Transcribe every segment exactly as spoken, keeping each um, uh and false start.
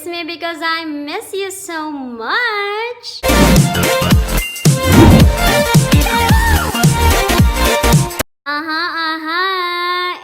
me because I miss you so much. Aha, aha.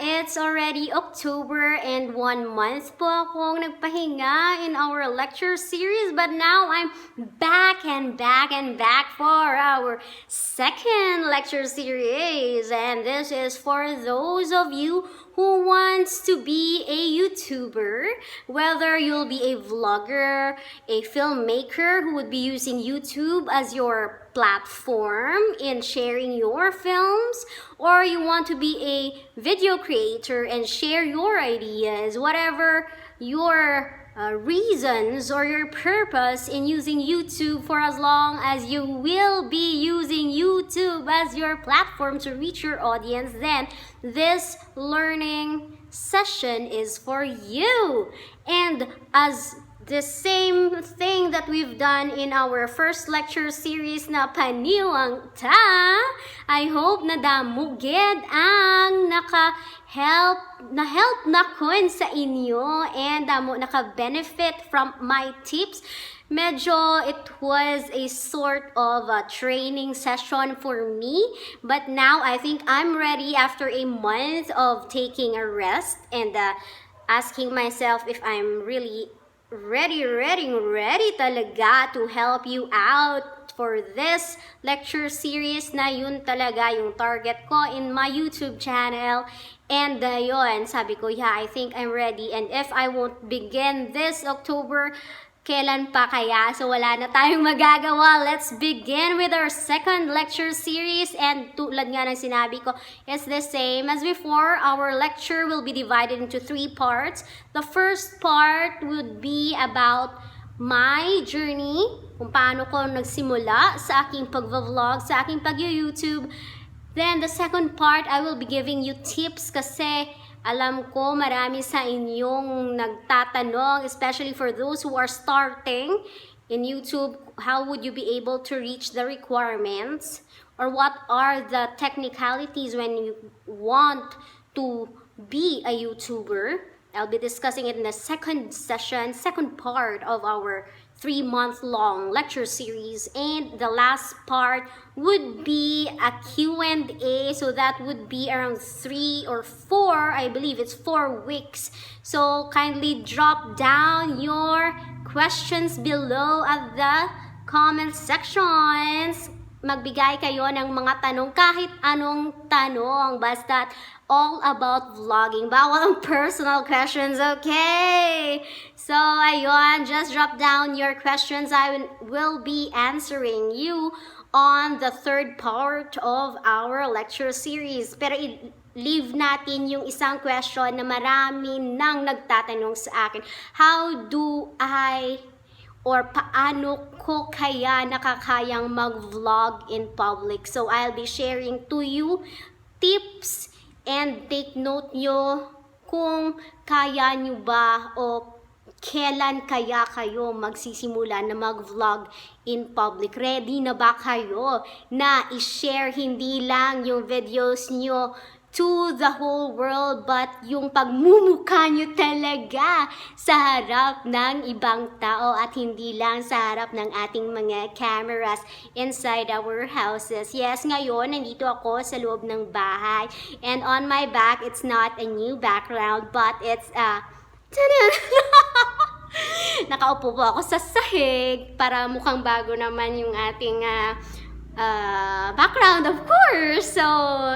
It's already October and one month po akong nagpahinga in our lecture series, but now I'm back and back and back for our second lecture series. And this is for those of you who wants to be a YouTuber, whether you'll be a vlogger, a filmmaker who would be using YouTube as your platform in sharing your films, or you want to be a video creator and share your ideas, whatever your uh, reasons or your purpose in using YouTube for as long as you will be using YouTube as your platform to reach your audience, then this learning session is for you. And as the same thing that we've done in our first lecture series na Paniwang Ta, I hope na damo gid ang naka-help, na-help nakon sa inyo and damo naka-benefit from my tips. Medyo it was a sort of a training session for me, but now I think I'm ready after a month of taking a rest and uh, asking myself if I'm really ready, ready, ready talaga to help you out for this lecture series na yun talaga yung target ko in my YouTube channel. And uh, yun, sabi ko, yeah, I think I'm ready. And if I won't begin this October, kailan pa kaya? So wala na tayong magagawa. Let's begin with our second lecture series. And tulad nga ng sinabi ko, it's the same as before. Our lecture will be divided into three parts. The first part would be about my journey, kung paano ko nagsimula sa aking pag-vlog, sa aking pag-YouTube. Then the second part, I will be giving you tips kasi alam ko marami sa inyong nagtatanong, especially for those who are starting in YouTube, how would you be able to reach the requirements? Or what are the technicalities when you want to be a YouTuber? I'll be discussing it in the second session, second part of our three-month long lecture series. And the last part would be a Q and A. So that would be around three or four, I believe it's four weeks. So kindly drop down your questions below at the comment sections. Magbigay kayo ng mga tanong, kahit anong tanong, basta all about vlogging. Bawal ang personal questions, okay? So, ayun, just drop down your questions. I will- will be answering you on the third part of our lecture series. Pero i-leave natin yung isang question na marami nang nagtatanong sa akin. How do I, or paano ko kaya nakakayang mag-vlog in public? So, I'll be sharing to you tips and take note nyo kung kaya nyo ba o kailan kaya kayo magsisimula na mag-vlog in public. Ready na ba kayo na i-share hindi lang yung videos nyo to the whole world, but yung pagmumukha nyo talaga sa harap ng ibang tao at hindi lang sa harap ng ating mga cameras inside our houses. Yes, ngayon, nandito ako sa loob ng bahay. And on my back, it's not a new background, but it's a Tanan! Nakaupo po ako sa sahig para mukhang bago naman yung ating ah, ah, background, of course. So,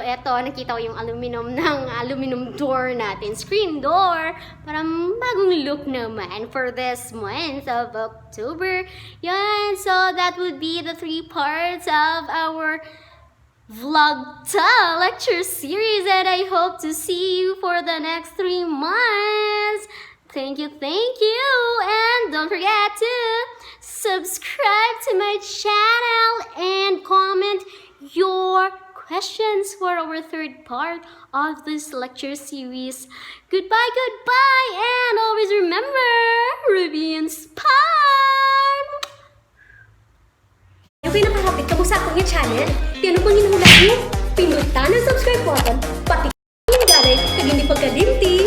eto, nakita ko yung aluminum ng aluminum door natin, screen door. Parang bagong look naman for this month of October. Yan, so that would be the three parts of our Vlogta lecture series, and I hope to see you for the next three months. Thank you, thank you, and don't forget to subscribe to my channel and comment your questions for our third part of this lecture series. Goodbye, goodbye, and always remember, Ruby and Spy! Kung nakahapit ka mo sa akong channel, kaya ano pang ginahulay mo? Pindutan ang subscribe button, pati ang galay, kag hindi pagkalimti